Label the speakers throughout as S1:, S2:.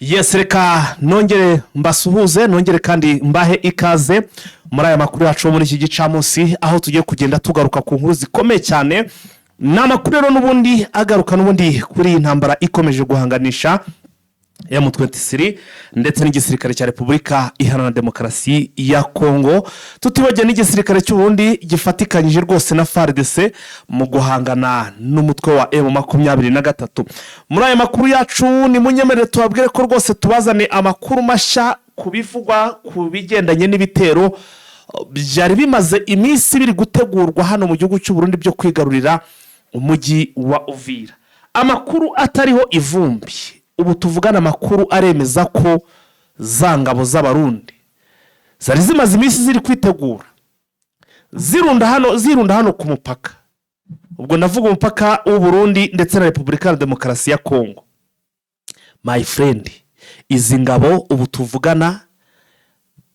S1: Yes, reka nongere mbasuhuze, nongere kandi mbahe ikaze muri aya makuru yacu yo muri iki gicamunsi, aho tugiye kugenda tugaruka ku nkuru zikomeye cyane. Ni amakuru rero n'ubundi agaruka n'ubundi kuri iyi ntambara ikomeje guhanganisha M23 ndetse n'igisirikare cya Repubulika Iharanira Demokarasi ya Kongo, tutibagiwe n'igisirikare cy'Uburundi gifatikanyije rwose na FARDC mu guhangana n'umutwe wa M23. Muri aya makuru yacu, ni munyemerere tubabwire ko rwose tubazane amakuru mashya ku bivugwa ku bigendanye n'ibitero byari bimaze iminsi biri gutegurwa hano mu gihugu cy'Uburundi byo kwigarurira umujyi wa Uvira. Amakuru atariho ivumbi, ubu tuvugana, amakuru aremeza ko za ngabo z'Abarundi zari zimaze iminsi ziri kwitegura, zirunda hano ku mupaka. Ubwo ndavuga umupaka w'Uburundi ndetse na Repubulika ya Demokarasi ya Kongo. My friend, izi ngabo ubu tuvugana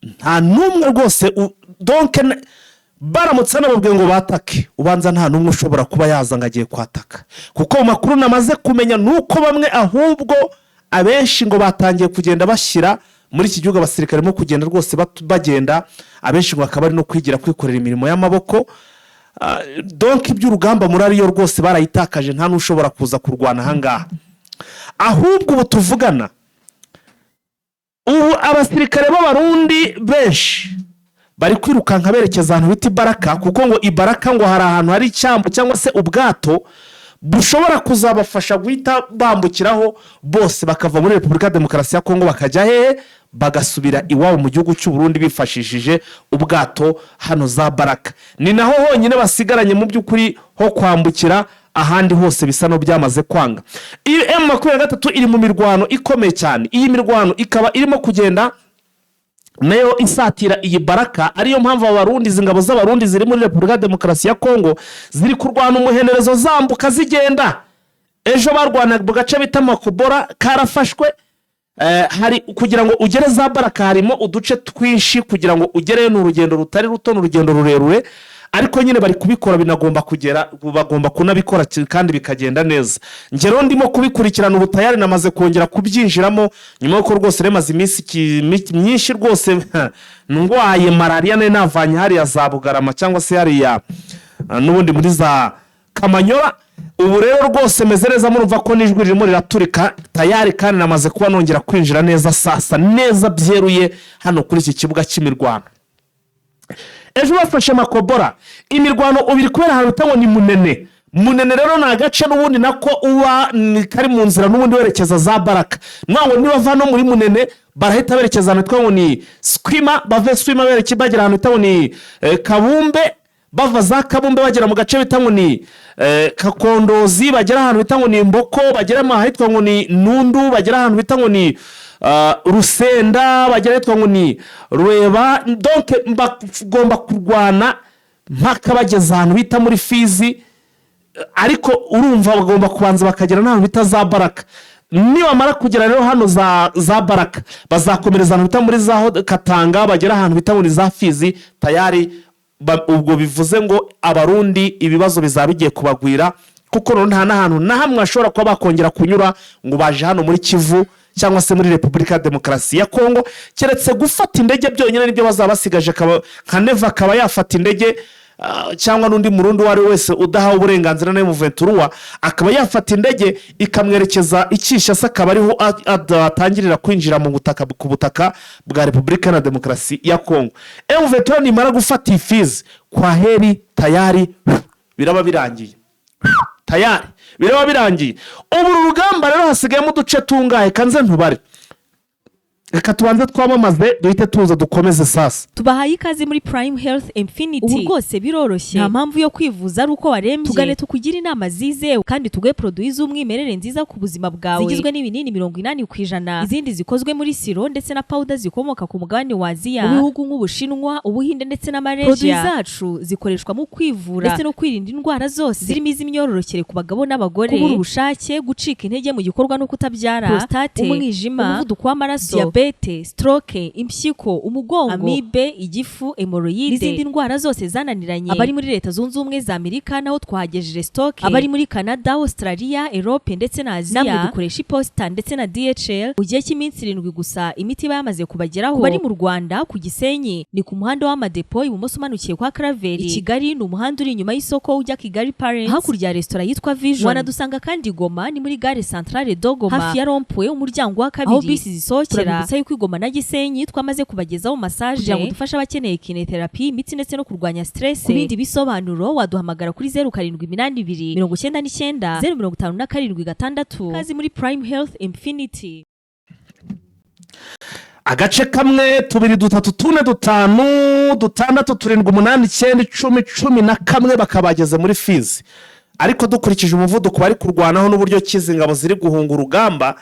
S1: nta n'umwe rwose donc baramutse banababwiye ngo batake, ubanza nta n'umwe ushobora kuba yaza ngo agiye kwataka, kuko mu makuru namaze kumenya ni uko bamwe, ahubwo abenshi, ngo batangiye kugenda bashyira muri iki gihugu abasirikare barimo kugenda rwose bagenda, abenshi ngo bakaba bari no kwigira kwikorera imirimo y'amaboko. Donc iby'urugamba muri ariyo rwose barayitakaje, nta n'ushobora kuza kurwana ahangaha. Ahubwo ubu tuvugana, ubu abasirikare b'Abarundi benshi bari kwirukanka berekeza ahantu bita Ibaraka, kuko ngo Ibaraka ngo hari ahantu hari icyambu cyangwa se ubwato bushobora kuzabafasha guhita bambukiraho bose, bakava muri Repubulika ya Demokarasi ya Kongo bakajya hehe? Bagasubira iwabo mu gihugu cy'Uburundi bifashishije ubwato hano za Baraka. Ni naho honyine basigaranye mu by'ukuri ho kwambukira, ahandi hose bisa no byamaze kwanga. Iyi M23 iri mu mirwano ikomeye cyane. Iyi mirwano ikaba irimo kugenda nayo isatira iyi Baraka, ariyo mpamvu Abarundi, izi ngabo z'Abarundi ziri muri Repubulika ya Demokarasi ya Kongo, ziri kurwana umuhenerezo, zambuka zigenda. Ejo barwanaga mu gace bita Makobora, karafashwe. Hari kugira ngo ugere za Baraka harimo uduce twinshi, kugira ngo ugereyo ni urugendo rutari ruto, ni urugendo rurerure, ariko nyine bari kubikora, binagomba kugera, bagomba kunabikora kandi bikagenda neza. Ngero ndimo kubikurikirana ubu, tayari namaze kongera kubyinjiramo nyuma y'uko rwose remaze iminsi myinshi rwose ndwaye malariya, nari navanye hariya za Bugarama cyangwa se hariya n'ubundi muri za Kamanyora. Ubu rero rwose meze neza, murumva ko n'ijwi ririmo riraturika tayari, kandi namaze kuba nongera kwinjira neza sasa neza byeruye hano kuri iki kibuga cy'imirwano. Ejo bafashe Makobora. Imirwano ubu iri kubera ahantu bita ngo ni Munene. Munene rero ni agace n'ubundi nako uba kari mu nzira n'ubundi werekeza za Baraka. Ngo nibava no muri Munene barahita berekeza ahantu hitwa ngo ni Swima, bave Swima bereke bagera ahantu hitwa ngo ni Kabumbe, bava za Kabumbe bagera mu gace bita ngo ni Kakondozi, bagera ahantu bita ngo ni Mboko, bagera ahitwa ngo ni Nundu, bagera ahantu bita ngo ni Rusenda, bagera ahitwa ngo ni Rweba. Donc bagomba kurwana mpaka bageze ahantu bita muri Fizi, ariko urumva bagomba kubanza bakagera n'ahantu bita za Baraka. Nibamara kugera rero hano za Baraka, bazakomereza ahantu bita muri za Katanga, bagera ahantu bita muri za Fizi tayari. Ubwo bivuze ngo Abarundi ibibazo bizaba bigiye kubagwira, kuko noneho nta n'ahantu na hamwe bashobora kuba bakongera kunyura ngo baje hano muri Kivu cyangwa se muri Repubulika ya Demokarasi ya Kongo, keretse gufata indege byonyine, nibyo bazaba basigaje. Nka Neva akaba yafata indege, cyangwa n'undi Murundi uwo ari we wese udahawe uburenganzira na M23 akaba yafata indege ikamwerekeza i Kinshasa, akaba ariho atangirira kwinjira mu butaka, ku butaka bwa Repubulika na Demokarasi ya Kongo. M23 nimara gufata iyi Fizi, kwa heri, tayari biraba birangiye, tayari biraba birangiye. Ubu uru rugamba rero hasigayemo uduce tungahe? Kanze ntubare. Reka tubanze twamamaze, duhite tuza dukomeze sasa.
S2: Tubahaye ikaze muri Prime Health Infinity. Ubu rwose biroroshye, nta mpamvu yo kwivuza ari uko warembye. Tugane tukugire inama zizewe kandi tuguhe produits z'umwimerere nziza ku buzima bwawe, zigizwe n'ibinini 80%, izindi zikozwe muri sirop ndetse na powder zikomoka ku mugabane wa Aziya, mu bihugu nk'Ubushinwa, Ubuhinde ndetse na Malaysia. Produits zacu zikoreshwa mu kwivura ndetse no kwirinda indwara zose, zirimo iz'imyororokere ku bagabo n'abagore, kubura ubushake, gucika intege mu gikorwa no kutabyara, prostate, umwijima, umuvuduko w'amaraso, diyabete. Diyabete, stroke, impyiko, umugongo, amibe, igifu, hemorrhoide n'izindi ndwara zose zananiranye. Abari muri Leta Zunze Ubumwe za Amerika naho twahagejeje stock. Abari muri Canada, Australia, Europe ndetse na Aziya, namwe dukoresha iposita ndetse na DHL. Mu gihe cy'iminsi 7 gusa imiti iba yamaze kubageraho. Ku bari mu Rwanda, ku Gisenyi ni ku muhanda w'Amadepo, ibumoso umanukiye kwa Karaveri. I Kigali ni umuhanda uri inyuma y'isoko ujya Kigali Parents, hakurya ya resitora yitwa Vision. Wanadusanga kandi i Goma, ni muri gare centrale de Goma, hafi ya rond-point, umuryango wa kabiri, aho bisi zisohokera. Turabibutsa yuko i Goma na Gisenyi twamaze kubagezaho massage kugira ngo dufashe abakeneye kinetherapy, imitsi ndetse no kurwanya stress. Ku bindi bisobanuro waduhamagara kuri 0782 99 0576. Kazi muri Prime Health Infinity.
S1: Agace kamwe, tubiri, dutatu, tune, dutanu, dutandatu, turindwi, umunani, icyenda, 10, 11, bakaba bageze muri Fizi. Ariko dukurikije umuvuduko bari kurwanaho n'uburyo ki izi ngabo ziri guhunga urugamba,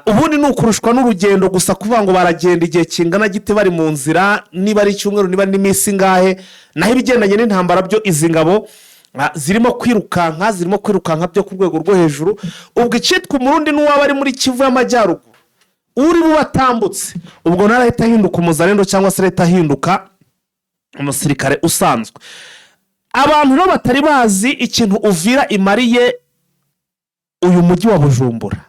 S1: ubundi ni ukurushwa n'urugendo gusa, kuvuga ngo baragenda igihe kingana gite bari mu nzira, niba ari icyumweru, niba ari n'iminsi ingahe. Naho ibigendanye n'intambara byo, izi ngabo zirimo kwirukanka, zirimo kwirukanka byo ku rwego rwo hejuru. Ubwo icyitwa Umurundi n'uwaba ari muri Kivu y'Amajyaruguru uri bube atambutse, ubwo narahita ahinduka umuzarendo cyangwa se arahita ahinduka umusirikare usanzwe. Abantu rero batari bazi ikintu Uvira imariye uyu mujyi wa Bujumbura,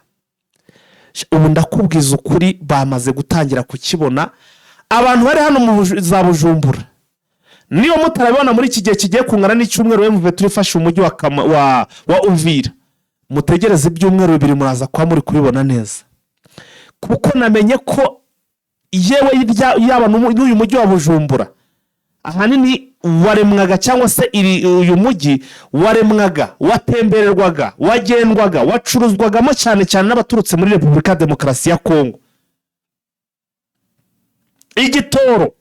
S1: ubu ndakubwiza ukuri bamaze gutangira kukibona. Abantu bari hano mu za Bujumbura, niba mutarabibona muri iki gihe kigiye kungana n'icyumweru M23 ifashe umujyi wa Uvira, mutegereze ibyumweru 2, muraza kuba muri kubibona neza. Kuko namenye ko yewe yaba n'uyu mujyi wa Bujumbura ahanini waremwaga, cyangwa se uyu mujyi waremwaga, watembererwaga, wagendwaga, wacuruzwagamo cyane cyane n'abaturutse muri Repubulika ya Demokarasi ya Kongo. Igitoro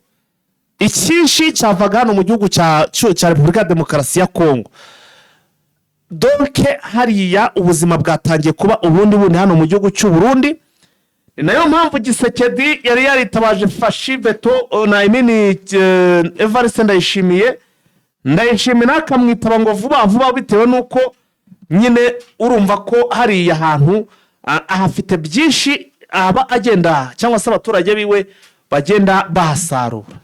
S1: icyinshi cyavaga hano mu gihugu cya Repubulika ya Demokarasi ya Kongo. Donc hariya ubuzima bwatangiye kuba ubundi bundi hano mu gihugu cy'u Burundi. Ni nayo mpamvu Tshisekedi yari yaritabaje Fatshi Béton na Emini Evariste Ndayishimiye. Ndayishimiye nawe akamwitaba ngo vuba vuba, bitewe n'uko nyine urumva ko hariya hantu ahafite byinshi aba agenda, cyangwa se abaturage biwe bagenda bahasarura.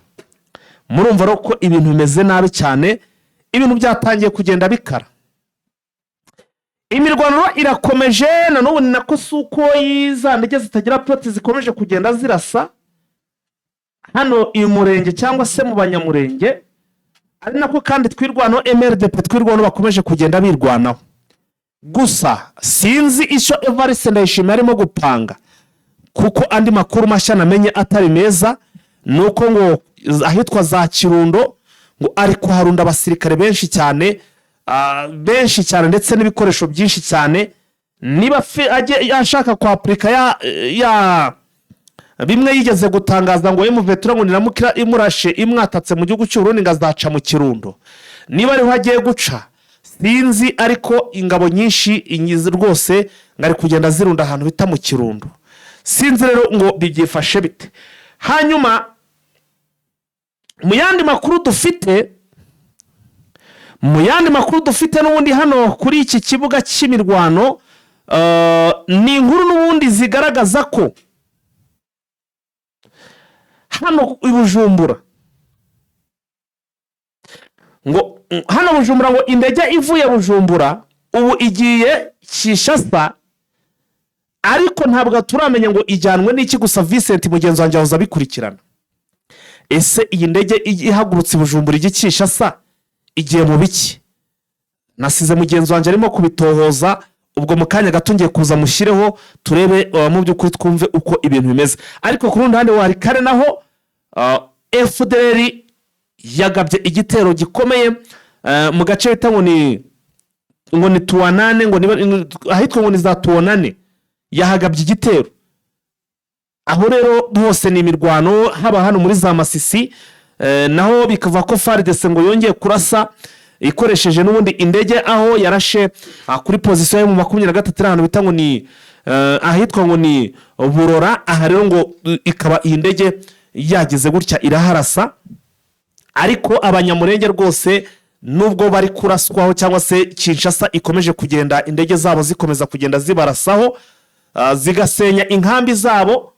S1: Murumva rero ko ibintu bimeze nabi cyane, ibintu byatangiye kugenda bikara, imirwano irakomeje na n'ubu. Ni nako si uko za ndege zitagira pilote zikomeje kugenda zirasa hano uyu murenge cyangwa se mu Banyamurenge, ari nako kandi Twirwanaho, MRDP Twirwanaho bakomeje kugenda birwanaho. Gusa sinzi icyo Evariste Ndayishimiye arimo gupanga, kuko andi makuru mashya namenye atari meza ni uko ngo ahitwa za Kirundo ngo ari kuharunda abasirikare benshi cyane, benshi cyane, ndetse n'ibikoresho byinshi cyane. Niba ashaka kwapurika ya bimwe yigeze gutangaza ngo M23 ngo niramukira imurashe, imwatatse mu gihugu cy'u Burundi, ngo azaca mu Kirundo, niba ariho agiye guca sinzi. Ariko ingabo nyinshi rwose ngo ari kugenda zirunda ahantu bita mu Kirundo. Sinzi rero ngo byifashe bite. Hanyuma mu yandi makuru dufite n'ubundi hano kuri iki kibuga cy'imirwano, ni inkuru n'ubundi zigaragaza ko hano i Bujumbura ngo hano Bujumbura ngo indege ivuye Bujumbura ubu igiye Kinshasa, ariko ntabwo turamenya ngo ijyanwe n'iki. Gusa Vincent mugenzi wanjye yahoze abikurikirana. Ese iyi ndege ihagurutse i Bujumbura ijya Kinshasa igiye mu biki? Nasize mugenzi wanjye arimo kubitohoza. Ubwo mu kanya gato ngiye kuza mushyireho turebe, mu by'ukuri twumve uko ibintu bimeze. Ariko ku rundi ruhande wari kare naho FDLR yagabye igitero gikomeye mu gace bita ngo ni Tuwanane, ngo niba ahitwa ngo ni za Tuwanane, yahagabye igitero. Aho rero hose ni imirwano, haba hano muri za Masisi, naho bikavuga ko FARDC ngo yongeye kurasa ikoresheje n'ubundi indege, aho yarashe kuri position yo mu 23 iri ahantu bita ngo ni ahitwa ngo ni Burora. Aha rero ngo ikaba iyi ndege yageze gutya iraharasa. Ariko Abanyamurenge rwose nubwo bari kuraswaho, cyangwa se Kinshasa ikomeje kugenda indege zabo zikomeza kugenda zibarasaho, zigasenya inkambi zabo.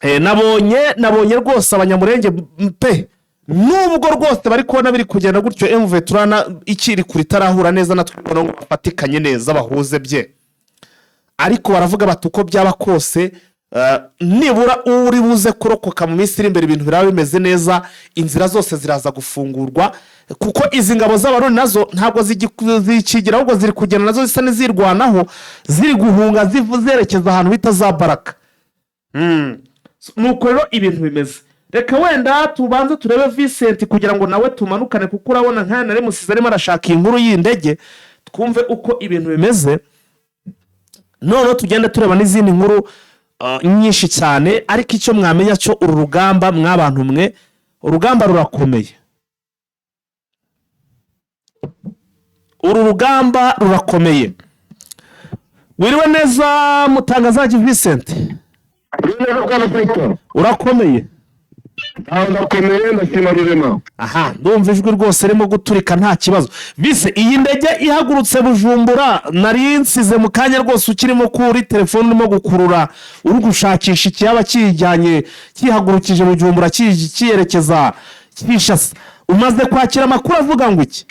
S1: Nabonye rwose Abanyamurenge pe, nubwo rwose bari kubona biri kugenda gutyo, M23 ikiri kure, itarahura neza na twibona ngo bafatikanye neza, bahuze bye, ariko baravuga bati uko byaba kose, nibura uri buze kurokoka mu minsi iri imbere, ibintu biraba bimeze neza, inzira zose ziraza gufungurwa, kuko izi ngabo z'Abarundi nazo ntabwo zikigira, ahubwo ziri kugenda nazo zisa n'izirwanaho, ziri guhunga zerekeza ahantu bita za Baraka. Nuko rero ibintu bimeze. Reka wenda tubanze turebe Vincent kugira ngo nawe tumanukane, kuko urabona nk'aya nari musize arimo arashaka iyi nkuru y'indege, twumve uko ibintu bimeze, noneho tugende tureba n'izindi nkuru nyinshi cyane. Ariko icyo mwamenya cyo, uru rugamba, mwabantu mwe, urugamba rurakomeye, uru rugamba rurakomeye. Wiriwe neza, mutangazaji Vincent?
S3: Neza, bwana Victor.
S1: Urakomeye?
S3: Ntawe, ndakomeye, ndashima Rurema.
S1: Aha ndumva ijwi rwose ririmo guturika, nta kibazo. Bise iyi ndege ihagurutse Bujumbura, nari nsize mu kanya rwose ukirimo kuri telefone, urimo gukurura, uri gushakisha ikiyaba kiyijyanye, kihagurukije Bujumbura kiyerekeza Kinshasa. Umaze kwakira amakuru avuga ngo iki?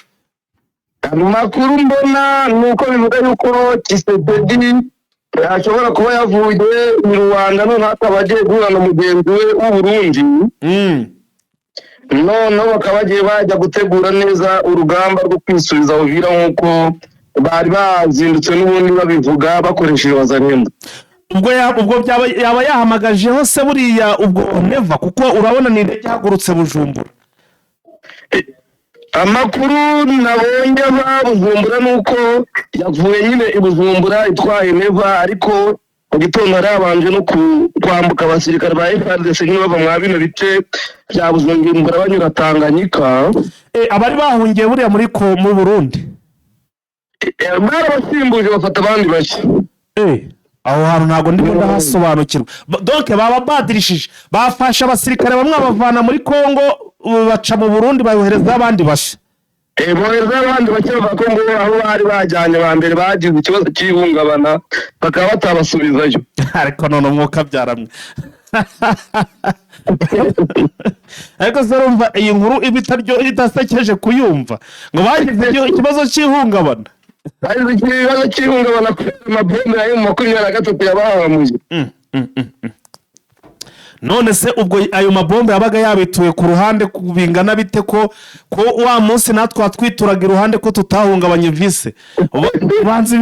S3: Amakuru mbona ni uko bivuga yuko Tshisekedi ashobora kuba yavuye i Rwanda, noneho akaba agiye guhura na mugenzi we w'Uburundi, noneho bakaba bagiye bajya gutegura neza urugamba rwo kwisubiza Uvira nk'uko bari bazindutse n'ubundi babivuga bakoresheje Wazalendo.
S1: Ubwo yaba yahamagajeho se buriya ubwo Neva? Kuko urabona ni indege ihagurutse Bujumbura.
S3: Amakuru nabonye ava Bujumbura ni uko yavuye nyine i Bujumbura itwaye Neva, ariko mu gitondo hari habanje no kwambuka abasirikare ba FARDC nyine bava mwa bino bice bya Bujumbura banyura Tanganyika.
S1: Abari bahungiye buriya muri ko mu Burundi?
S3: Barabasimbuje, bafata abandi bashya.
S1: Aho hantu ntabwo ndimo ndahasobanukirwa. Donc baba badirishije, bafashe abasirikare bamwe babavana muri Kongo, ubu baca mu Burundi, bayoherezaho abandi bashya.
S3: Bohereza abandi bake bava Kongo, aho bari bajyanye ba mbere bagize ikibazo cy'ihungabana, bakaba batabasubizayo.
S1: Ariko none umwuka byaramwe, ariko se urumva iyi nkuru iba idasekeje kuyumva, ngo bagize ikibazo cy'ihungabana?
S3: Bagize ikibazo cy'ihungabana kubera amabombe ya M23 yabahamuye.
S1: None se ubwo ayo mabombe yabaga yabituye ku ruhande bingana bite, ko wa munsi natwe watwituraga iruhande, ko tutahungabanye vise? Ubanza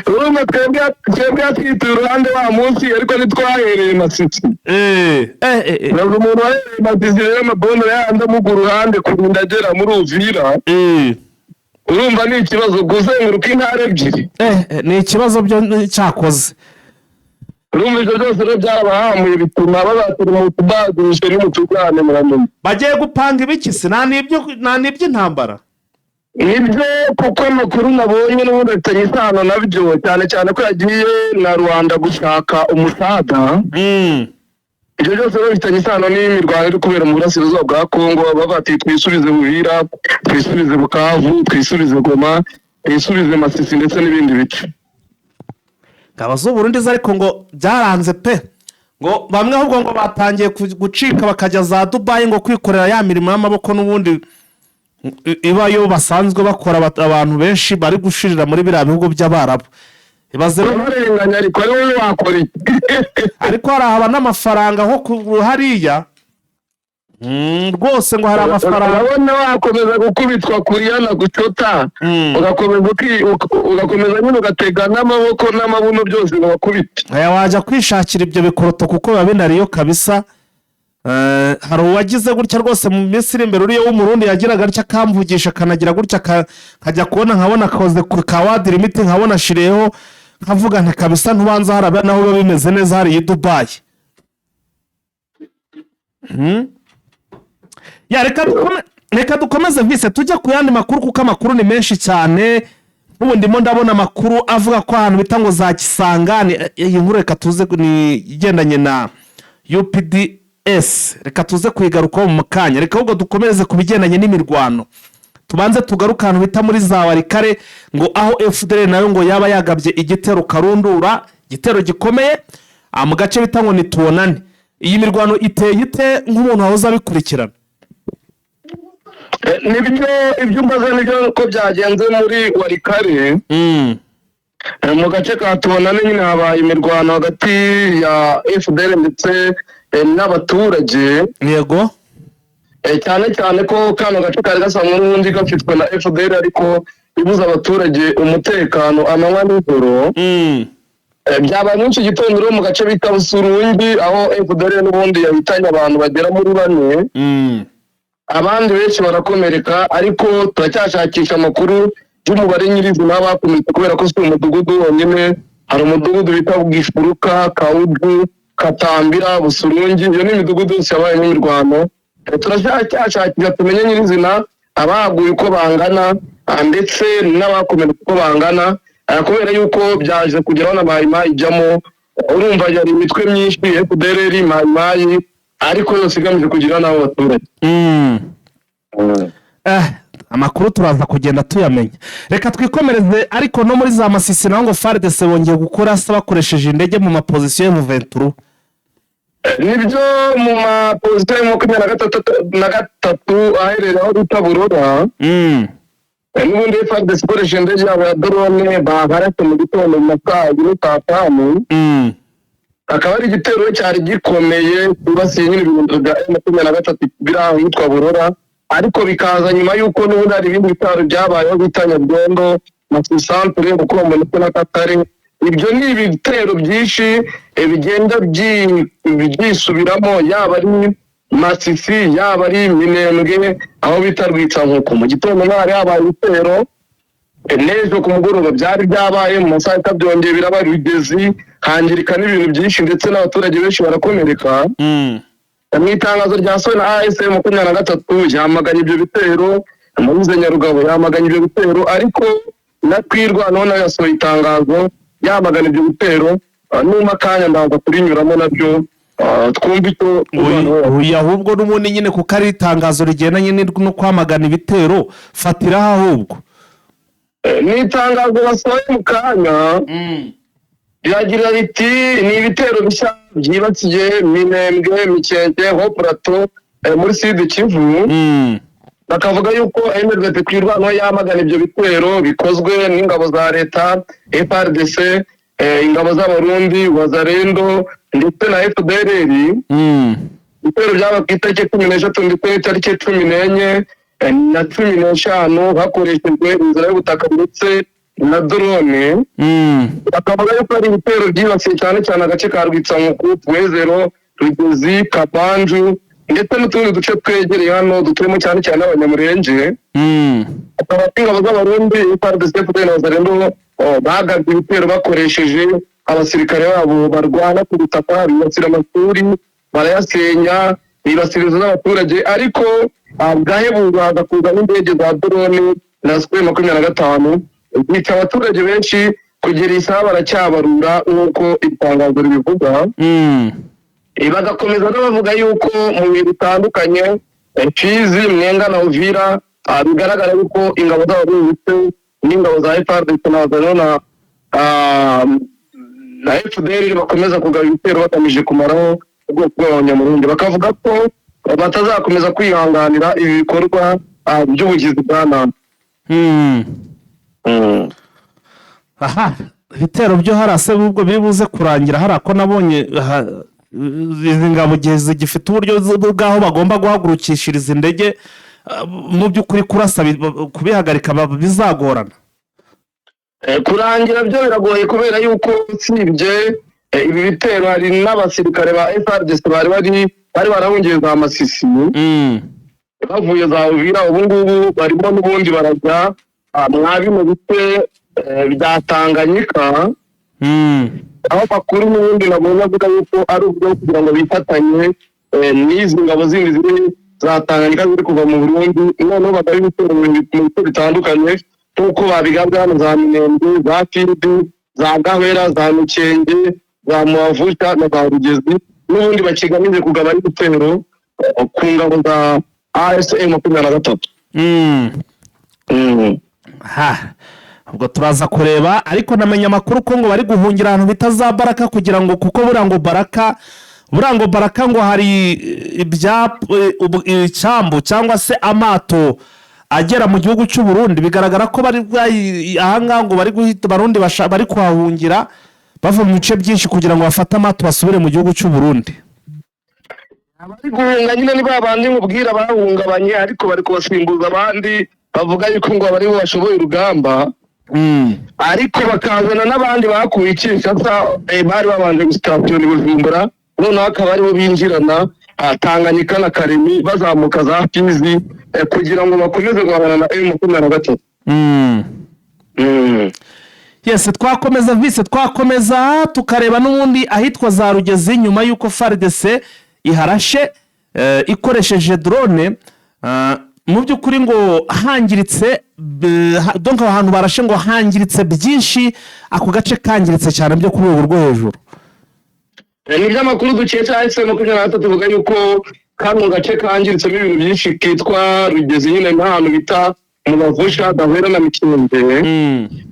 S3: Urumva twebwe yatwituye uruhande wa munsi, ariko ntitwahereye Masisi. Ntabwo umuntu wahereye Masisi rero amabombe yayandi amugwa uruhande kurinda agera muri Uvira. Urumva ni ikibazo kuzenguruka intara ebyiri.
S1: Ni ikibazo byo cyakoze.
S3: Urumva ibyo byose rero byarabahamuye, bituma babatuma mutubagurishe n'umutugane, muramenye.
S1: Bagiye gupanga ibiki se? Nta n'iby'intambara?
S3: Nibyo, kuko amakuru nabonye n'ubundi afitanye isano nabyo, cyane cyane ko yagiye na Rwanda gushaka umusada. Ibyo byose rero bifitanye isano n'imirwano iri kubera mu burasirazuba bwa Kongo. Bavuga bati twisubize Uvira, twisubize Bukavu, twisubize Goma, twisubize Masisi ndetse n'ibindi bice.
S1: Ngabo z'Uburundi zo ariko ngo byaranze pe, ngo bamwe ahubwo ngo batangiye gucika bakajya za Dubayi ngo kwikorera ya mirimo y'amaboko n'ubundi ibayo basanzwe bakora. Abantu benshi bari gushirira muri biriya bihugu by'Abarabu. Ibaze rero.
S3: Barenganya, ariko ari wowe wakora iki?
S1: Ariko harahaba n'amafaranga aho hariya. Rwose ngo hari amafaranga.
S3: Urabona wakomeza gukubitwa kuriya na gucota, ugakomeza nyine ugatega n'amaboko n'amabuno byose ngo bakubite.
S1: Aya wajya kwishakira ibyo bikoroto kuko biba binariyo kabisa. Hari uwagize gutya rwose mu minsi iri imbere, uriya w'Umurundi yagiraga atya akamvugisha, akanagira gutya, nkajya kubona nkabona akoze ku kawadira imiti, nkabona ashiriyeho, nkavuga nti kabisa ntubanza haraba naho biba bimeze neza hariya i Dubayi. Ya, reka dukomeze vise tujye ku yandi makuru, kuko amakuru ni menshi cyane. Ubu ndimo ndabona amakuru avuga ko ahantu bita ngo za Kisangani, iyi nkuru reka tuze, ni igendanye na UPDS, reka tuze kuyigarukaho mu kanya. Reka ahubwo dukomereze ku bigendanye n'imirwano, tubanze tugaruke ahantu bita muri za Walikale, ngo aho FDLR nayo ngo yaba yagabye igitero karundura, igitero gikomeye. Mu gace bita ngo nitubonane. Iyi mirwano iteye ite nk'umuntu wahoze abikurikirana?
S3: Nibyo, ibyo mbaze nibyo ko byagenze muri Walikale. Mu gace ka Tubonane nyine habaye imirwano hagati ya FDL ndetse n'abaturage. Cyane cyane ko kano gace kari gasanzwe n'ubundi gafitwe na FDL, ariko ibuza abaturage umutekano amanywa n'ijoro. Byabaye muri iki gitondo rero mu gace bita Busurungi, aho FDL n'ubundi yahitanye abantu bagera muri bane, abandi benshi barakomereka, ariko turacyashakisha amakuru y'umubare nyirizina w'abakomeretse, kubera ko si umudugudu wonyine. Hari umudugudu bita Bwishuruka, Kawudu, Katambira, Busurungi. Iyo ni imidugudu yose yabayemo imirwano. Turacyashakisha tumenye nyirizina abahaguye uko bangana, ndetse n'abakomeretse uko bangana, kubera yuko byaje kugeraho na Mayimayi ijyamo. Urumva yari imitwe myinshi, FDLR, Mayimayi, ariko yose igamije kugira n'abo baturage.
S1: Amakuru turaza kugenda tuyamenya. Reka twikomereze ariko no muri za Masisi naho ngo FARDC bongeye gukora se bakoresheje indege mu mapositions ya M23.
S3: Nibyo, mu mapositions ya 23 aherereye aho bita Burora, n'ubundi FARDC ikoresha indege yabo ya drone, baharase mu gitondo mu ma saa 2, saa 5. Akaba ari igitero cyari gikomeye cyibasiye nyine ibirindiro bya M23 biri aho hitwa Burora, ariko bikaza nyuma y'uko n'ubundi hari ibindi bitero byabayeho bita Nyabyondo na Santere, Bukombo ndetse na Katare. Ibyo ni ibitero byinshi bigenda byisubiramo, yaba ari Masisi, yaba ari Minembwe aho bita Rwitsankuku. Mu gitondo hari habaye ibitero, n'ejo ku mugoroba byari byabaye, mu masaha byongeye biraba Rugezi, hangirika n'ibintu byinshi ndetse n'abaturage benshi barakomereka. Mu itangazo ryasohowe na AFC 23 yamaganye ibyo bitero, Moise Nyarugabo yamaganye ibyo bitero, ariko na Twirwaneho nayo yasohoye itangazo yamagana ibyo bitero. Numa akanya ndaza kurinyuramo nabyo, twumve icyo Twirwaneho.
S1: Oya, ahubwo n'ubundi nyine kuko ari itangazo rigendanye no kwamagana ibitero, fatiraho ahubwo.
S3: Ni itangazo basohoye mu kanya, riragira riti: "Ni ibitero bishya byibasiye Minembwe, Mikenke, Haut Plateau, muri Sud Kivu." Bakavuga yuko M23 Twirwaneho yamagana ibyo bitero bikozwe n'ingabo za leta FARDC, ingabo z'Abarundi, Wazalendo ndetse na FDLR. Ibitero byaba ku itariki 13 ndetse n'itariki 14 na 15, hakoreshejwe inzira y'ubutaka ndetse na drone. Bakavuga yuko ari ibitero byibasiye cyane cyane agace ka Rwitsankuku, Twezero, Rugezi, Kabanju ndetse n'utundi duce twegereye hano dutuyemo cyane cyane Abanyamurenge. Akaba ingabo z'Abarundi, FARDC, FDL na Wazalendo, bagabye ibitero bakoresheje abasirikare babo barwana ku butaka, bibasira amashuri barayasenya, bibasira inzu z'abaturage, ariko bwahebuza haza kuza n'indege za drone na Sukhoi 25, zica abaturage benshi. Kugera iyi saha baracyabarura nk'uko itangazo ribivuga. Bagakomeza no bavuga yuko mu bihe bitandukanye, Fizi, Mwenga na Uvira, bigaragara yuko ingabo z'Abarundi ndetse n'ingabo za FARDC na Wazalendo na FDL bakomeza kugaba ibitero bagamije kumaraho ubwoko bw'Abanyamurenge. Bakavuga ko batazakomeza kwihanganira ibi bikorwa by'ubugizi bwa nabi.
S1: Aha ibitero byo harase ubwo biri buze kurangira hariya ko nabonye izi ngabo igihe zigifite uburyo bw'aho bagomba guhagurukishiriza indege, mu by'ukuri kurasa kubihagarika bizagorana.
S3: Kurangira byo biragoye, kubera yuko usibye ibi bitero hari n'abasirikare ba FARDC bari barahungiye za Masisi, bavuye za Uvira. Ubu ngubu barimo n'ubundi barajya mwa bino bice bya Tanganyika, aho amakuru n'ubundi nabonye avuga yuko ari uburyo bwo kugira ngo bifatanye n'izi ngabo zindi ziri za Tanganyika ziri kuva mu Burundi, noneho bagaba ibitero mu bice bitandukanye nk'uko babigabwe hano za Minembwe, za Fizi, za Gahwera, za Mikenge, za Muhavuta na za Rugezi, n'ubundi bakigamije kugaba ibitero ku ngabo za AFC 23.
S1: Ha. Ubwo turaza kureba, ariko namenya amakuru ko ngo bari guhungira ahantu bita za Baraka, kugira ngo, kuko buriya ngo Baraka ngo hari icyambu cyangwa se amato agera mu gihugu cy'u Burundi. Bigaragara ko bari ahangaha ngo bari guhita Barundi bari kuhahungira bava mu bice byinshi kugira ngo bafate amato basubire mu gihugu cy'u Burundi.
S3: Abari guhunga nyine ni ba bandi nkubwira bahungabanye, ariko bari kubasimbuza abandi bavuga yuko ngo abari bo bashoboye urugamba, ariko bakazana n'abandi bakuye i Kinshasa, bari babanje gusitasiyo Bujumbura, noneho akaba aribo binjirana Tanganyika na Karemi, bazamuka za Fizi, kugira ngo bakomeze guhangana na M23.
S1: Yes, twakomeza vise, twakomeza tukareba n'ubundi ahitwa za Rugezi, nyuma y'uko FARDC iharashe ikoresheje drone. Mu by'ukuri ngo hangiritse donc aho hantu barashe ngo hangiritse byinshi, ako gace kangiritse cyane byo ku rwego rwo hejuru.
S3: Ni iby'amakuru dukesha AFC 23, ivuga yuko kano gace kangiritsemo ibintu byinshi kitwa Rugezi nyine, n'ahantu bita mu Bavusha, Gahwera na Mikenke.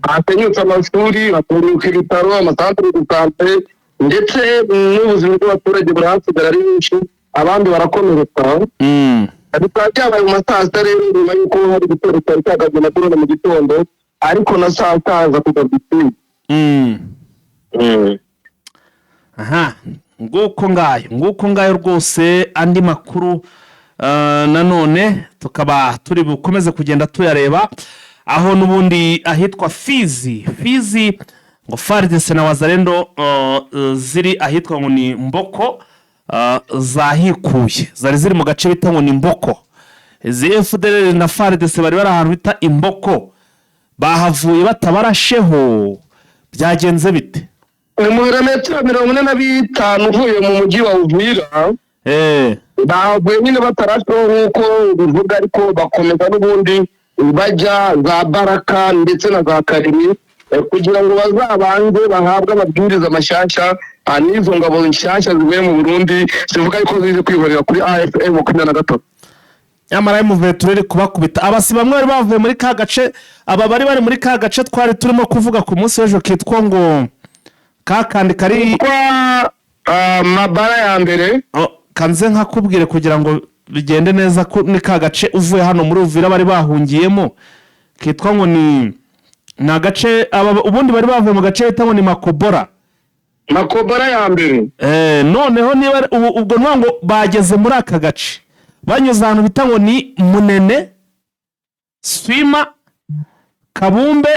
S3: Hasenyutse amashuri, hasenyuka ibitaro, amasantere de sante, ndetse n'ubuzima bw'abaturage burahasigara ari benshi, abandi barakomereka. Bikaba byabaye mu ma saa sita rero, nyuma y'uko hari igitero cyari cyagabwe na drone mu gitondo, ariko na saa sita haza kugabwa ikindi.
S1: Aha, nguko ngayo rwose. Andi makuru nanone tukaba turi bukomeze kugenda tuyareba aho n'ubundi ahitwa Fizi. Fizi ngo FARDC na Wazalendo ziri ahitwa ngo ni Mboko, zahikuye, zari ziri mu gace bita ngo ni Mboko. Izi FDLR na FARDC bari ahantu bita Imboko, bahavuye batabarasheho. Byagenze bite?
S3: Ni mu birometero 45 uvuye mu mujyi wa Uvira. Bavuye nyine batarashweho nk'uko bivuga, ariko bakomeza n'ubundi bajya za Baraka ndetse na za Karimi, kugira ngo bazabanze bahabwe amabwiriza mashyashya n'izo ngabo nshyashya zivuye mu Burundi, zivuga yuko zije kwihorera kuri AFC 23.
S1: Nyamara M23 iri kubakubita. Abasi bamwe bari bavuye muri ka gace, aba bari bari muri ka gace twari turimo kuvuga ku munsi w'ejo kitwa ngo ka kandi kari
S3: Kwa Mabara ya mbere.
S1: Oh, kanze nkakubwire kugira ngo bigende neza ko ni ka gace uvuye hano muri Uvira bari bahungiyemo, kitwa ngo ni agace ubundi bari bavuye mu gace bita ngo ni Makobora.
S3: Makobora ya mbere.
S1: Noneho niba ubwo nuvuga ngo bageze muri aka gace banyuze ahantu bita ngo ni Munene, Swima, Kabumbe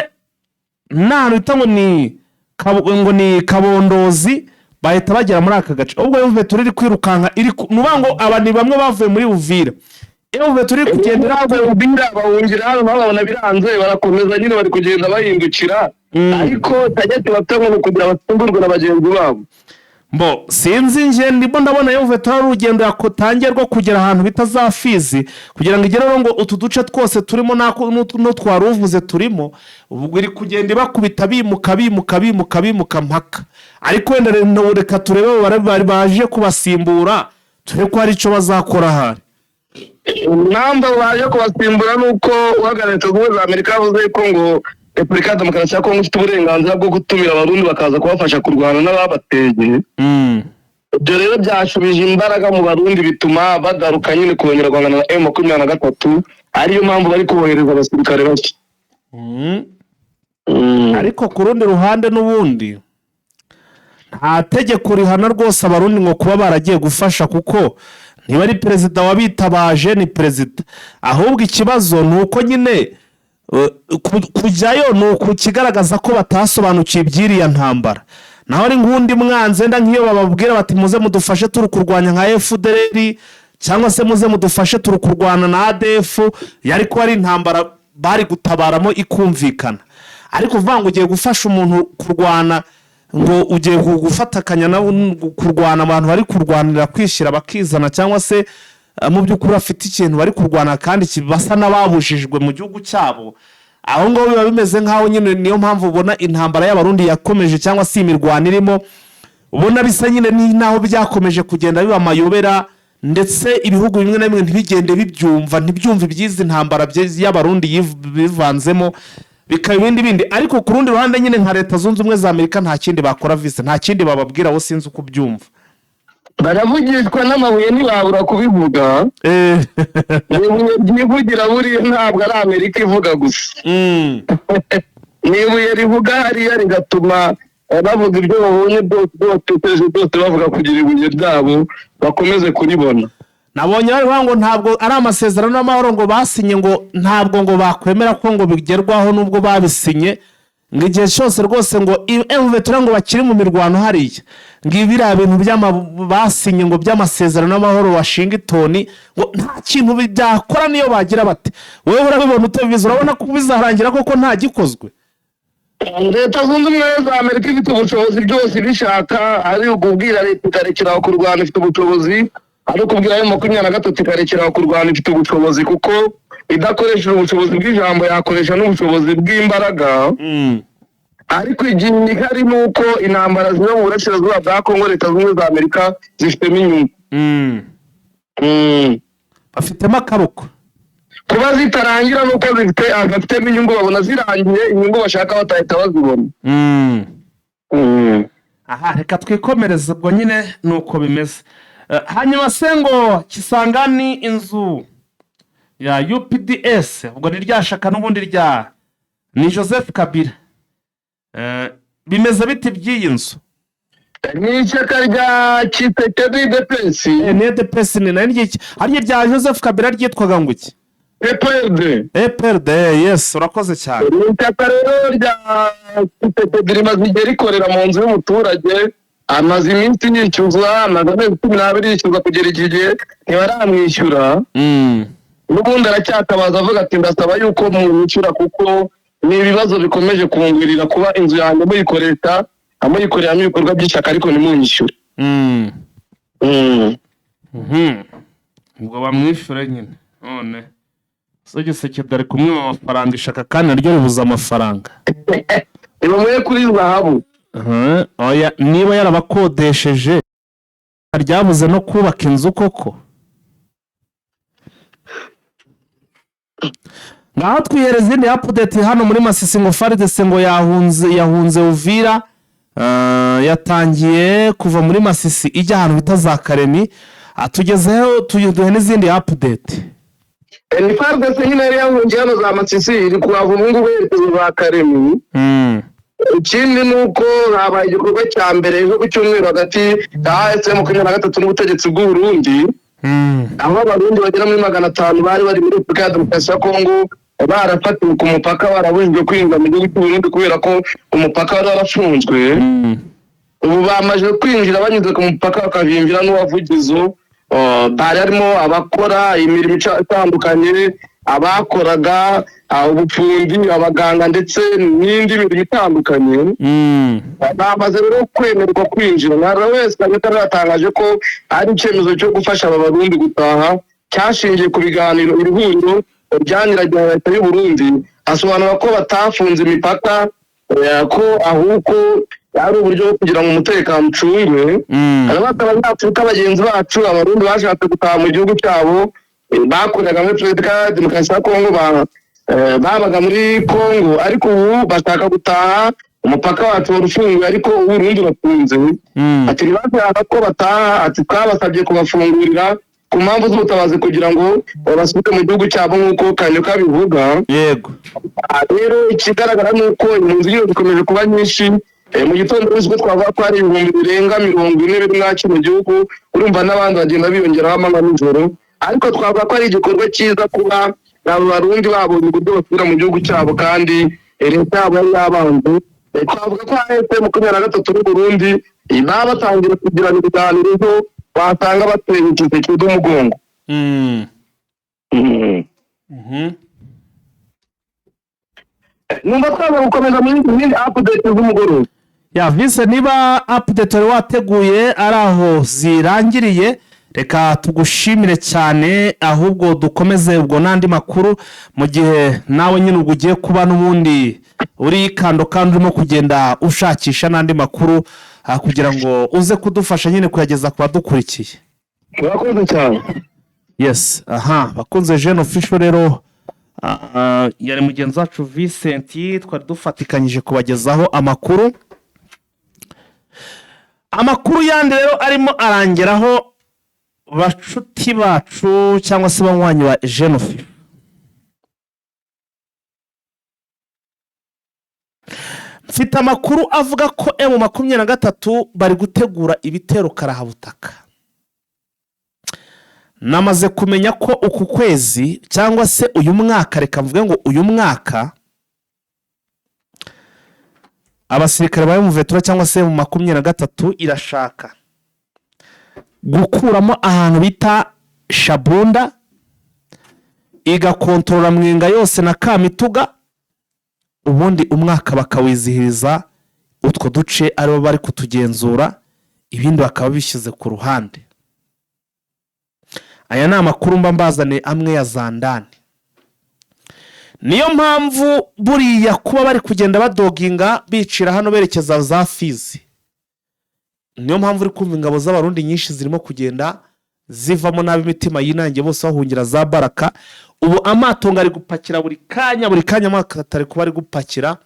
S1: n'ahantu bita ngo ni Kabondozi, bahita bagera muri aka gace. Ubwo M23 iri kwirukanka, iri nuvuga ngo aba ni bamwe bavuye muri Uvira, M23 iri kugendera
S3: Bavuye Uvira bahungira hano, nabo babona biranze, barakomeza nyine, bari kugenda bahindukira. Ariko target bafite ngo ni ukugira basimburwe na bagenzi babo.
S1: Mbo sinzi, nje ndimo ndabona M23 ari urugendo yakotangiye rwo kugera ahantu bita za Fizi, kugira ngo igereho ngo utu duce twose turimo n'utwari uvuze turimo. Ubwo iri kugenda ibakubita, bimuka, bimuka, bimuka, bimuka mpaka. Ariko wenda reka turebe abo bari baje kubasimbura, turebe ko hari icyo bazakora ahari.
S3: Impamvu baje kubasimbura ni uko uhagarariye Leta Zunze Ubumwe za Amerika yavuze ko ngo Repubulika ya Demokarasi ya Kongo ifite uburenganzira bwo gutumira Abarundi bakaza kubafasha kurwana n'ababateye. Ibyo rero byashubije imbaraga mu Barundi, bituma bagaruka nyine kongera guhangana na M23, ariyo mpamvu bari kohereza abasirikare bashya.
S1: Ariko ku rundi ruhande n'ubundi nta tegeko rihana rwose Abarundi ngo kuba baragiye gufasha, kuko niba ari perezida wabitabaje ni perezida. Ahubwo ikibazo ni uko nyine kujyayo ni ukukigaragaza ko batasobanukiwe iby'iriya ntambara. Naho ari nk'undi mwanzi, wenda nk'iyo bababwira bati: "Muze mudufashe, turi kurwanya nka FDLR", cyangwa se "Muze mudufashe, turi kurwana na ADF", yari kuba ari intambara bari gutabaramo ikumvikana. Ariko uvuga ngo ugiye gufasha umuntu kurwana, ngo ugiye gufatakanya nabo kurwana, abantu bari kurwanira kwishyira bakizana, cyangwa se mu by'ukuri bafite ikintu bari kurwana kandi basa n'ababujijwe mu gihugu cyabo, aho ngaho biba bimeze nk'aho nyine niyo mpamvu ubona intambara y'Abarundi yakomeje, cyangwa se imirwano irimo ubona bisa nyine ni naho byakomeje kugenda biba amayobera, ndetse ibihugu bimwe na bimwe ntibigende bibyumva, ntibyumve iby'izi ntambara y'Abarundi bivanzemo. Bikaba ibindi bindi. Ariko ku rundi ruhande nyine, nka Leta Zunze Ubumwe za Amerika, nta kindi bakora vise, nta kindi bababwira. Bo sinzi uko ubyumva.
S3: Baravugishwa n'amabuye, ntibabura kubivuga. Ni ibuye ryivugira buriya, ntabwo ari Amerika ivuga gusa. Ni ibuye rivuga hariya rigatuma bavuga ibyo babonye byose, ibyo batekereje byose bavuga, kugira ibuye ryabo bakomeze kuribona.
S1: Nabonye bari kuvuga ngo ntabwo ari amasezerano y'amahoro ngo basinye, ngo ntabwo ngo bakwemera ko ngo bigerwaho nubwo babisinye, ngo igihe cyose rwose ngo M23 ngo bakiri mu mirwano hariya, ngo biriya bintu basinye ngo by'amasezerano y'amahoro Washington ngo nta kintu byakora niyo bagira bate. Wowe urabibona utabizi? Urabona ko bizarangira koko nta gikozwe?
S3: Leta Zunze Ubumwe za Amerika ifite ubushobozi byose ibishaka. Ari ukubwira leta ikarekeraho kurwana, ifite ubushobozi. Ari ukubwira M23 ikarekeraho kurwana, ifite ubushobozi, kuko idakoresheje ubushobozi bw'ijambo yakoresha n'ubushobozi bw'imbaraga. Ariko igihe ihari ni uko intambara ziba mu burasirazuba bwa Kongo, Leta Zunze Ubumwe za Amerika zifitemo inyungu.
S1: Bafitemo akaboko.
S3: Kuba zitarangira nuko zifite bafitemo inyungu, babona zirangiye inyungu bashaka batahita bazibona.
S1: Aha reka twikomereze. Ubwo nyine ni uko bimeze. Hanyuma se ngo Kisangani, inzu ya UPDS, ubwo ni rya shaka n'ubundi rya ni Joseph Kabila, bimeze biti by'iyi nzu?
S3: Ni ishyaka rya Tshisekedi, UDPS.
S1: Ni UDPS, ni nayo ryiki harya rya Joseph Kabila ryitwaga ngo iki?
S3: PPRD.
S1: EPRD, yes, urakoze cyane.
S3: Ni ishyaka rero rya Tshisekedi, rimaze igihe rikorera mu nzu y'umuturage. Amaze iminsi yishyuza, amaze amezi 12 yishyuza, kugera iki gihe ntibaramwishyura. N'ubundi aracyatabaza avuga ati: "Ndasaba yuko mwishyura, kuko ni ibibazo bikomeje kungwirira kuba inzu yanjye muyikoresha, muyikoreramo ibikorwa by'ishyaka, ariko ntimunyishyure."
S1: Ubwo bamwishyure nyine. None so Tshisekedi ari kumwe mu mafaranga, ishaka kandi naryo ribuze amafaranga.
S3: Nibamuhe kuri zahabu.
S1: Aha, oya, niba yarabakodesheje ryabuze no kubaka inzu koko. Ngaho twihereza izindi update hano muri Masisi. Ngo FARDC ngo yahunze Uvira, yatangiye kuva muri Masisi ijya ahantu bita za Karemi. Tugezeho duhe n'izindi update.
S3: Ni FARDC nyine yari yahungiye hano za Masisi, iri kuhava ubu ngubu yerekeza za Karemi. Ikindi ni uko habaye igikorwa cya mbere ejo ku cyumweru hagati ya AFC 23 n'ubutegetsi bw'u Burundi, aho Abarundi bagera muri 500 bari bari muri Repubulika ya Demokarasi ya Kongo barafatiwe ku mupaka, barabujijwe kwinjira mu gihugu cy'u Burundi kubera ko umupaka wari warafunzwe. Ubu bamaze kwinjira banyuze ku mupaka, bakavinjira n'uwavugizo. Bari harimo abakora imirimo itandukanye, abakoraga ubufundi, abaganga ndetse n'indi mirimo itandukanye. Bamaze rero kwemererwa kwinjira. Na wese Kagame yatangaje ko ari icyemezo cyo gufasha aba Barundi gutaha cyashingiye ku biganiro iri huriro ryaniranye na leta y'u Burundi. Asobanura ko batafunze imipaka, ko ahubwo ari uburyo bwo kugira ngo umutekano ucungwe. Haravuga Abanyafurika bagenzi bacu, Abarundi bashatse gutaha mu gihugu cyabo, bakoreraga muri Repubulika ya Demokarasi ya Kongo, babaga muri Kongo, ariko ubu bashaka gutaha. Umupaka wacu wari ufunguye, ariko ubu Uburundi urafunze. Ati ntibashaka ko bataha, ati twabasabye kubafungurira ku mpamvu z'ubutabazi kugira ngo basubire mu gihugu cyabo, nk'uko Kanyuka bivuga. Rero ikigaragara ni uko impunzi nyine zikomeje kuba nyinshi. Mu gitondo ko twavuga ko hari 40,000 biri muri kino gihugu, urumva n'abandi bagenda biyongeraho amanywa nijoro. Ariko twavuga ko ari igikorwa cyiza kuba aba Barundi babonye uburyo basubira mu gihugu cyabo, kandi leta yabo yari yabanze. Twavuga ko AFC 23 n'u Burundi baba batangira kugirana ibiganiro, ejo wasanga bateye Tshisekedi umugongo. Numva twaza gukomeza muri izindi update z'umugoroba.
S1: Ya vise, niba update wari wateguye ari aho zirangiriye, reka tugushimire cyane. Ahubwo dukomeze ubwo n'andi makuru mu gihe nawe nyine ubwo ugiye kuba n'ubundi uri kando kandi urimo kugenda ushakisha n'andi makuru, kugira ngo uze kudufasha nyine kuyageza ku badukurikiye.
S3: Murakoze cyane.
S1: Yes, aha bakunze Jene Official rero. Yari mugenzi wacu Vincent, twari dufatikanyije kubagezaho amakuru. Amakuru yandi rero arimo arangeraho, bacuti bacu cyangwa se banywanyi ba Genofi, mfite amakuru avuga ko M23 bari gutegura ibitero karahabutaka. Namaze kumenya ko uku kwezi cyangwa se uyu mwaka, reka mvuge ngo uyu mwaka, abasirikare ba M23 cyangwa se M23 irashaka gukuramo ahantu bita Shabunda, igakontorora Mwenga yose na Kamituga, ubundi umwaka bakawizihiriza utwo duce aribo bari kutugenzura, ibindi bakaba bishyize ku ruhande. Aya ni amakuru mba mbazaniye amwe ya zandani. Niyo mpamvu buriya kuba bari kugenda badoginga bicira hano berekeza za Fizi, niyo mpamvu uri kumva ingabo z'Abarundi nyinshi zirimo kugenda zivamo nabi, imitima yinangiye, bose bahungira za Baraka. Ubu amato ngo ari gupakira buri kanya, buri kanya amato atari kuba ari gupakira.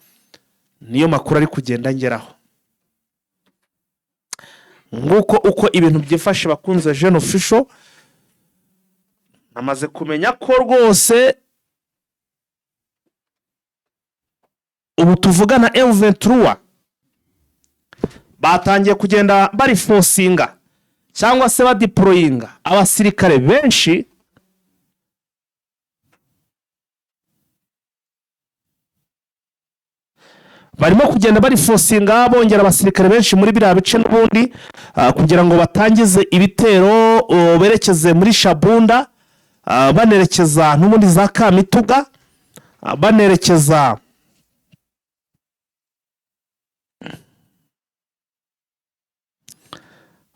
S1: Niyo makuru ari kugenda ngeraho. Nguko uko ibintu byifashe, bakunze Jeune Official. Namaze kumenya ko rwose ubu tuvugana M23 batangiye kugenda barifosinga cyangwa se badiporoyinga abasirikare benshi. Barimo kugenda barifosinga bongera abasirikare benshi muri biriya bice n'ubundi, kugira ngo batangize ibitero, berekeze muri Shabunda, banerekeza n'ubundi za Kamituga, banerekeza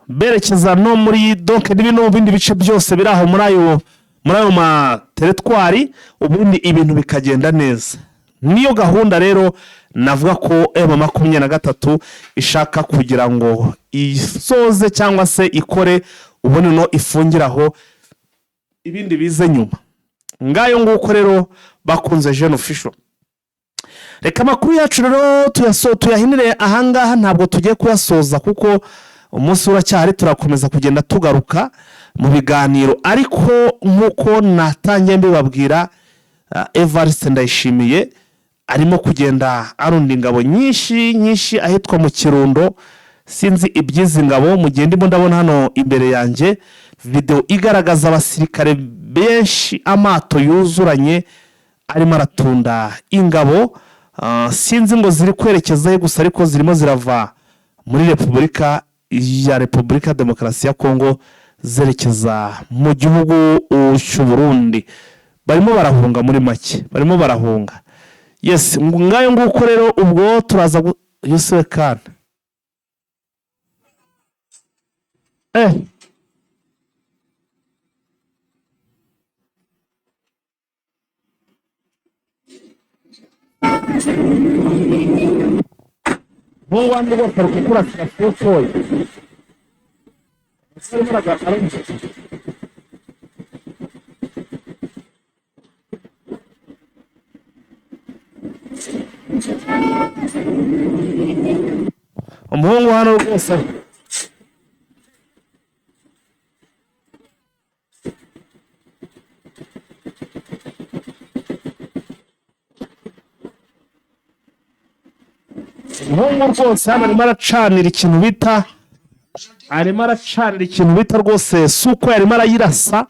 S1: berekeza no muri donke n'ibindi bindi bice byose biri aho muri ayo materetwari, ubundi ibintu bikagenda neza. Niyo gahunda rero navuga ko M23 ishaka kugira ngo isoze cyangwa se ikore, ubundi no ifungiraho ibindi bize nyuma. Ngayo nguko rero bakunze Jeune Official. Reka amakuru yacu rero tuyahinire ahangaha, ntabwo tugiye kuyasoza kuko umunsi uracyahari, turakomeza kugenda tugaruka mu biganiro. Ariko nk'uko natangiye mbibabwira, Evariste Ndayishimiye arimo kugenda arunda ingabo nyinshi nyinshi ahitwa mu Kirundo. Sinzi iby'izi ngabo, mu gihe ndimo ndabona hano imbere yanjye video igaragaza abasirikare benshi, amato yuzuranye arimo aratunda ingabo. Sinzi ngo ziri kwerekeza he gusa, ariko zirimo zirava muri Repubulika ya Repubulika Demokarasi ya Kongo zerekeza mu gihugu cy'u Burundi. Barimo barahunga, muri make barimo barahunga. Yes, ngayo nguko rero, ubwo turaza Yusuf Kana. Mungu wangu rwose ari kukurasira sosoye. Umuhungu hano rwose hano arimo aracanira ikintu bita, rwose suko yarimo arayirasa,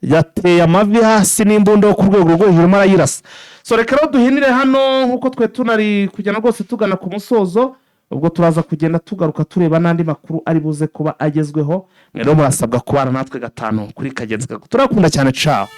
S1: yateye amavi hasi n'imbunda yo ku rwego rwo hejuru arimo arayirasa. So reka rero duhinire hano nk'uko twe tunari kugenda rwose tugana ku musozo, ubwo turaza kugenda tugaruka tureba n'andi makuru ari buze kuba agezweho. Rero murasabwa kubana natwe gatanu kuri kagenzi. Turakunda cyane, ciao.